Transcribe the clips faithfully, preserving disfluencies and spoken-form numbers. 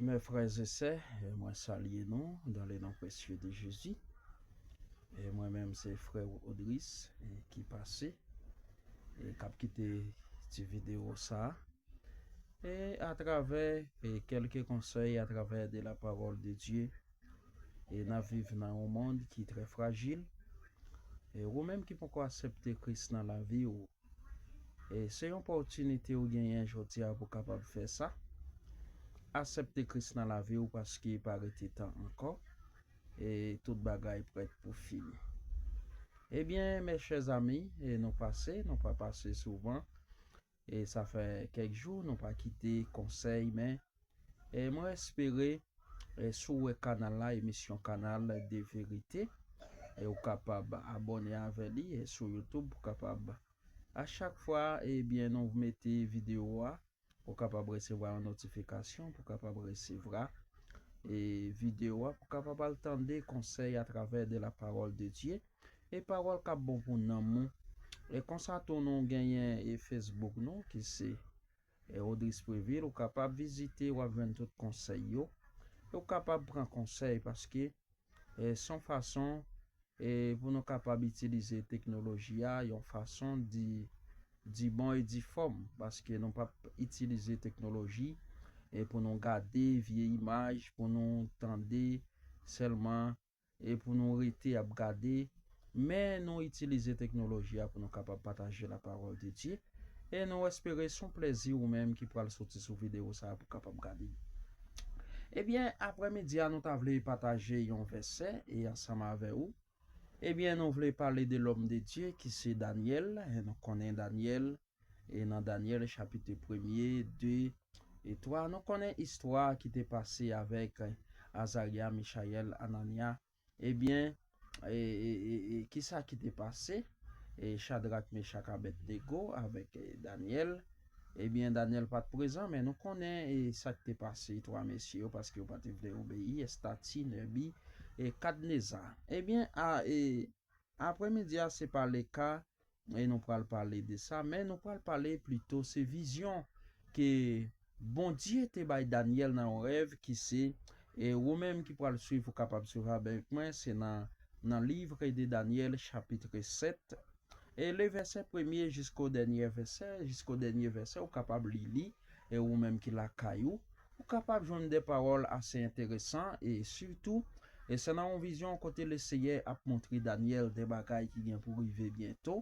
Mes frères et sœurs, e mwen salye nou dans le nom précieux de Jésus. E mwen menm se frè Odris e ki pase e k ap kite ti videyo sa a. E atravè e kèlke konsèy atravè de la parole de Dieu, e n ap viv nan yon mond ki trè frajil. E ou menm ki poko aksepte Kris nan lavi w, e se yon opòtinite ou genyen jodi a pou kapab fè sa. Aksepte Kris nan lavi w paske pa rete tan ankò. E tout bagay prèt pou fini. Ebyen, mes chers amis, e nou pase, nou pa pase souvan. E sa fè kèk jou nou pa kite konsèy, men e mwen espere e si w wè kanal la, emisyon Kanal de Verite, e ou kapab abòne avè li e sou YouTube pou kapab a chak fwa ebyen nou mete videyo a, ou kapab resevwa yon notifikasyon, pou kapab resevwa e videyo a, pou kapab al tande konsèy atravè de la parole de Dieu. E pawòl k ap bon pou nanm ou. E konsa tou nou genyen e Facebook nou ki se e Odris Previl, ou kapab vizite, w ap jwenn tout konsèy yo. E ou kapab pran konsèy paske e se yon fason e pou nou kapab itilize teknoloji a yon fason di di bon e di fòm, paske nou p ap itilize teknoloji e pou nou gade vye imaj, pou nou tande sèlman e pou nou rete ap gade, men nou itilize teknoloji a pou nou kapab pataje la parole de Dieu. E nou espere se yon plèzi ou menm ki pral soti sou videyo sa a pou kapab gade. Ebyen, aprèmidi a nou ta vle pataje yon vèsè e ansanm avè ou. Ebyen, nou vle pale de l'homme de Dieu ki se Danyèl. E nou konnen Danyèl, e nan Danyèl chapit premye, de e twa, nou konnen istwa ki te pase avèk Azarya, Michayèl, Ananya. Ebyen, e, e, e, e kisa ki te pase? E Chadrak, Mechak, Abèdnego avèk e, Danyèl. Ebyen, Danyèl pa t prezan, men nou konnen e sa k te pase twa mesye yo paske yo pa te vle obeyi estati Nebi e Kadneza. Ebyen, a, e, aprèmidi a se pale ka e nou pral pale de sa, men nou pral pale plito se vizyon ke Bondye te bay Danyèl nan yon rèv ki se, e ou menm ki pral swiv ou kapab swiv avèk mwen, se nan nan livre de Danyèl chapit sèt, e le vèsè premye jisko dènye vèsè, jisko dènye vèsè, ou kapab li li, e ou menm ki lakay ou, ou kapab jwenn de pawòl ase enteresan, e sitou, e se nan yon vizyon kote Leseyè ap montre Danyèl de bagay ki gen pou rive byento,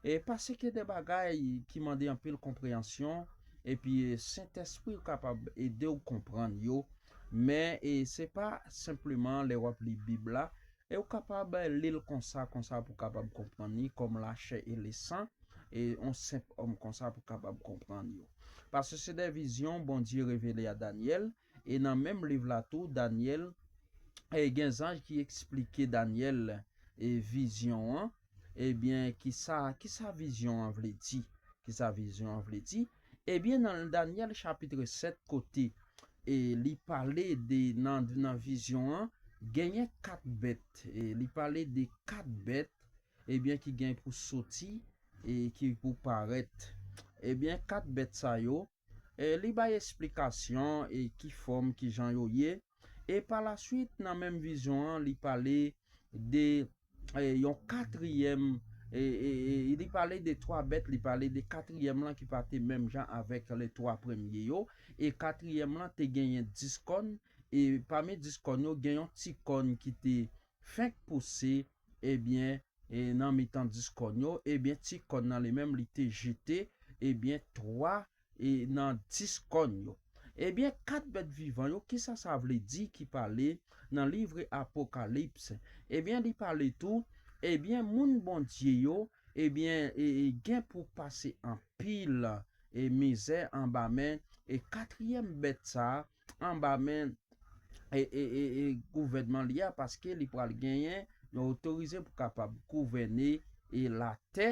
e paske de bagay ki mande anpil konpreyansyon, epi e, Sentèspri kapab ede w konprann yo, men e se pa senpleman lè w ap li Bib la, e ou kapab li l konsa, konsa pou w kapab konprann li kòm lachè e lesan, e yon senp òm konsa pou w kapab konprann yo. Paske se de vizyon Bondye revele a Danyèl, e nan menm liv la tou, Danyèl, e gen zanj ki eksplike Danyèl e vizyon an, ebyen, kisa, kisa vizyon an vle di? Kisa vizyon an vle di? Ebyen, nan Danyèl chapit sèt kote e li pale de nan, nan vizyon an, genyen kat bèt. E li pale de kat bèt, ebyen, ki gen pou soti e ki pou parèt. Ebyen, kat bèt sa yo, e li bay esplikasyon e ki fòm, ki jan yo ye. E pa la swit, nan menm vizyon an, li pale de e, yon katriyèm, e, e, e, li pale de twa bèt, li pale de katriyèm lan ki pa te menm jan avèk le twa premye yo, e katriyèm lan te genyen dis kòn, e pami dis kòn yo, gen yon ti kòn ki te fenk pouse, ebyen, e nan mitan dis kòn yo, ebyen, ti kòn nan li menm, li te jete, ebyen, twa e nan dis kòn yo. Ebyen, kat bèt vivan yo, kisa sa vle di ki pale nan liv Apokalips? Ebyen, li pale tou, ebyen, moun Bondye yo, ebyen, e, e, gen pou pase anpil e mizè anba men e katriyèm bèt sa a, anba men e, e, e, e gouvènman li a, paske li pral genyen yon otorize pou kapab gouvène e latè,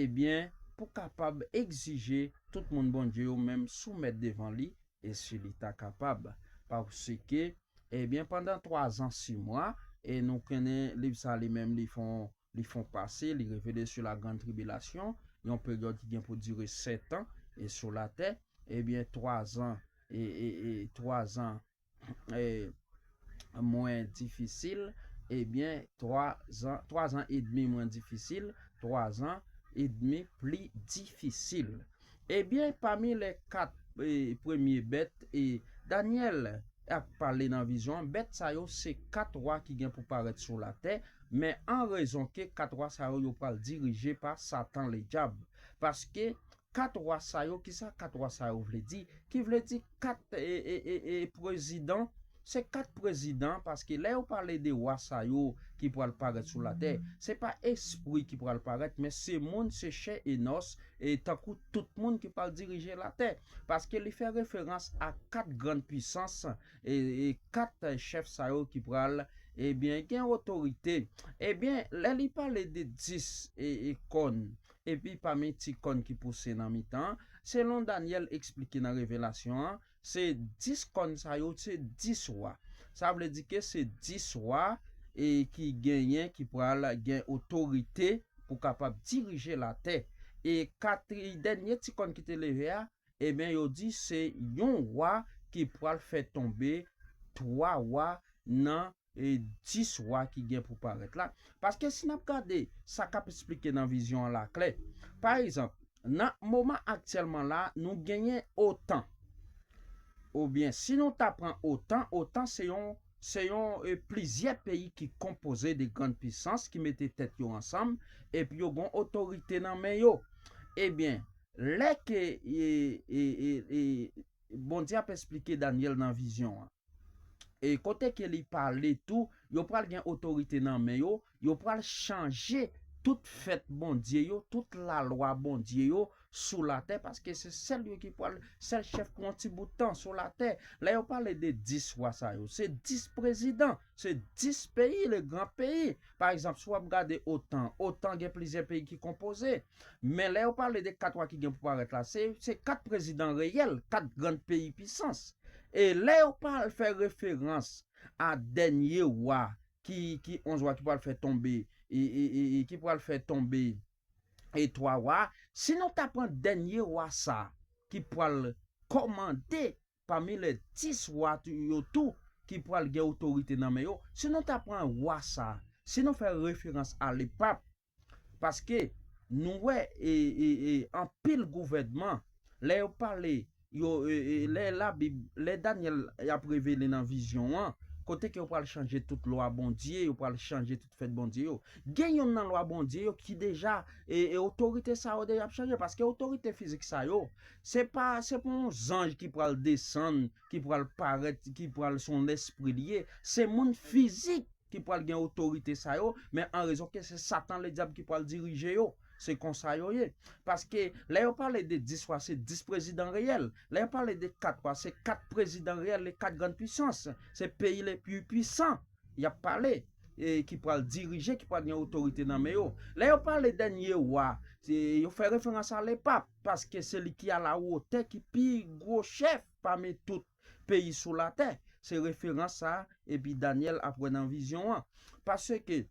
ebyen, pou kapab egzije tout moun Bondye yo menm soumèt devan li, e si li ta kapab. Paske, ebyen, pandan twa zan sis mwa, e nou konnen liv sa li menm li fon, li fon pase, li revele sou la grande tribulation, yon peryòd ki gen pou dire sèt an, e sou latè, ebyen, twa zan, e, e, e twa zan e, mwen difisil, ebyen, twa zan, twa zan edmi mwen difisil, twa zan edmi pli difisil. Ebyen, pami lè kat, e, premye bèt, e, Danyèl ap pale nan vizyon an, bèt sa yo se kat wa ki gen pou parèt sou latè, men an rezon ke kat wa sa yo, yo pral dirije pa Satan Ledyab. Paske kat wa sa yo, kisa kat wa sa yo vle di? Ki vle di kat, e, e, e, e, prezidan, se kat prezidan, paske lè yo pale de wa sa yo ki pral parèt sou latè, se pa espri ki pral parèt, men se moun, se chè e nòs, e tankou tout moun ki pral dirije latè. Paske li fè referans a kat grann pisans, e, e kat chèf sa yo ki pral, ebyen, gen otorite. Ebyen, lè li pale de dis, e, e kòn, epi pami ti kòn ki pouse nan mitan an, selon Danyèl eksplike nan Revelasyon an, se dis kòn sa yo, se dis wa. Sa vle di ke se dis wa, e ki genyen, ki pral gen otorite pou kapab dirije latè. E katri-, dènye ti kòn ki te leve a, ebyen, yo di se yon wa ki pral fè tonbe twa wa nan, e, dis wa ki gen pou parèt la. Paske si n ap gade sa k ap esplike nan vizyon an la klè, pa egzanp, nan moman aktyèlman la, nou genyen otan. Oubyen, si nou ta pran otan, otan se yon, se yon, e, plizyè peyi ki konpoze de grann pisans ki mete tèt yo ansanm, epi yo gon otorite nan men yo. Ebyen, lè ke, e, e, e, e, Bondye ap esplike Danyèl nan vizyon an, e kote ke li pale tou, yo pral gen otorite nan men yo, yo pral chanje tout fèt Bondye yo, tout lalwa Bondye yo sou latè, paske se sèl yo ki pral, sèl chèf pou yon ti bout tan sou latè. Lè yo pale de dis wa sa yo, se dis prezidan, se dis peyi, le gran peyi. Pa egzanp, si w ap gade otan, otan gen plizyè peyi ki konpoze. Men lè yo pale de kat wa ki gen pou parèt la, se, se kat prezidan reyèl, kat grann peyi pisans. E lè yo pral fè referans a dènye wa, ki, ki onz wa ki pral fè tonbe, e, e, e, e ki pral fè tonbe, e twa wa, si nou ta pran dènye wa sa, ki pral kòmande pami lè dis wa tou, yo tou, ki pral gen otorite nan men yo, si nou ta pran wa sa, si nou fè referans a lepap, paske nou wè, e, e, e, anpil gouvènman, lè yo pale, yo, e, e, lè Labib, lè Danyèl ap revele nan vizyon an, kote ke yo pral chanje tout lwa Bondye, yo pral chanje tout fèt Bondye yo. Gen youn nan lwa Bondye yo ki deja, e, e otorite sa yo deja ap chanje, paske otorite fizik sa yo, se pa, se pa yon zanj ki pral desann, ki pral parèt, ki pral se yon lespri li ye. Se moun fizik ki pral gen otorite sa yo, men an rezon ke se Satan Ledyab ki pral dirije yo. Se konsa yo ye. Paske lè yo pale de dis wa, se dis prezidan reyèl. Lè yo pale de kat wa, se kat prezidan reyèl, le kat grann pisans. Se peyi le pli pwisan y ap pale, e ki pral dirije, ki pral gen otorite nan men yo. Lè yo pale dènye wa, se, yo fè referans a lepap, paske se li ki a la wotè, ki pi gwo chèf pami tout peyi sou latè. Se referans sa, epi Danyèl ap wè nan vizyon an. Paske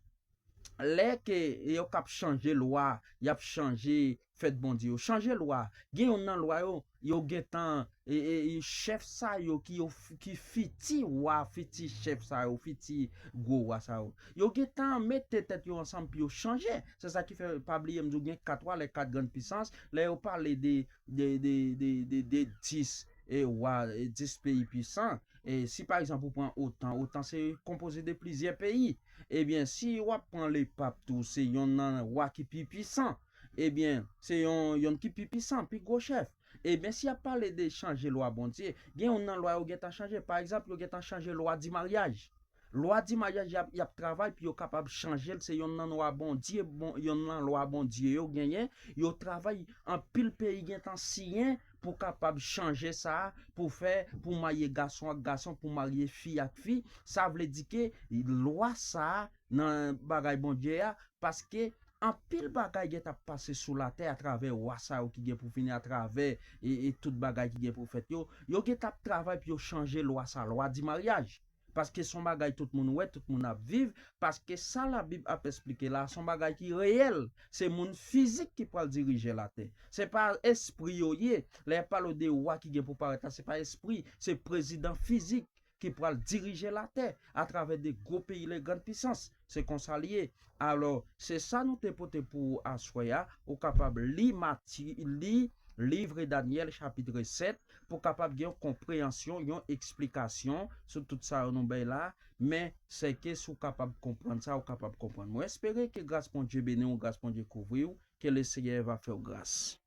lè ke yo k ap chanje lwa, y ap chanje fèt Bondye yo. Chanje lwa, gen youn nan lwa yo, yo gentan, e, e, e, chèf sa yo ki yo f-, ki fiti wa, fiti chèf sa yo, fiti gwo wa sa yo. Yo gentan mete tèt yo ansanm pou yo chanje. Se sa ki fè, pa bliye, m di w gen kat wa, le kat grann pisans. Lè yo pale de, de, de, de, de, de dis, e, wa, e, dis peyi pwisan, e si pa egzanp ou pran otan, otan se konpoze de plizyè peyi. Ebyen, si w ap pran lepap tou, se yonn nan wa ki pi pwisan. Ebyen, se yon, yonn ki pi pwisan, pi gwo chèf. Ebyen, si y ap pale de chanje lwa Bondye, gen youn nan lwa yo gentan chanje. Pa egzanp, yo gentan chanje lwa di maryaj. Lwa di maryaj, y ap, y ap travay pou yo kapab chanje l. Se yonn nan lwa Bondye, bon, yonn nan lwa Bondye yo genyen. Yo travay, anpil peyi gentan siyen pou kapab chanje sa, pou fè, pou marye gason ak gason, pou marye fi ak fi. Sa vle di ke lwa sa nan bagay Bondye a, paske anpil bagay gentan ap pase sou latè atravè wa sa yo ki gen pou vini, atravè e, e tout bagay ki gen pou fèt yo. Yo gentan ap travay pou yo chanje lwa sa, lwa di maryaj. Paske se yon bagay tout moun wè, tout moun ap viv, paske sa Labib ap esplike la, se yon bagay ki reyèl. Se moun fizik ki pral dirije latè. Se pa espri yo ye. Lè y ap pale de wa ki gen pou parèt la, se pa espri, se prezidan fizik. ki pral dirije latè atravè de gwo peyi, les grandes puissances. Se konsa l ye. Alò, se sa nou te pote pou ou aswè a. Ou kapab li mati, li livre Danyèl chapit sèt pou w kapab gen yon konpreyansyon, yon eksplikasyon sou tout sa yo nou bay la. Men, sèke si w kapab konprann sa, ou kapab konprann. Mwen espere ke gras Bondye beni w, gras Bondye kouvri w, ke Lesenyè va fè w gras.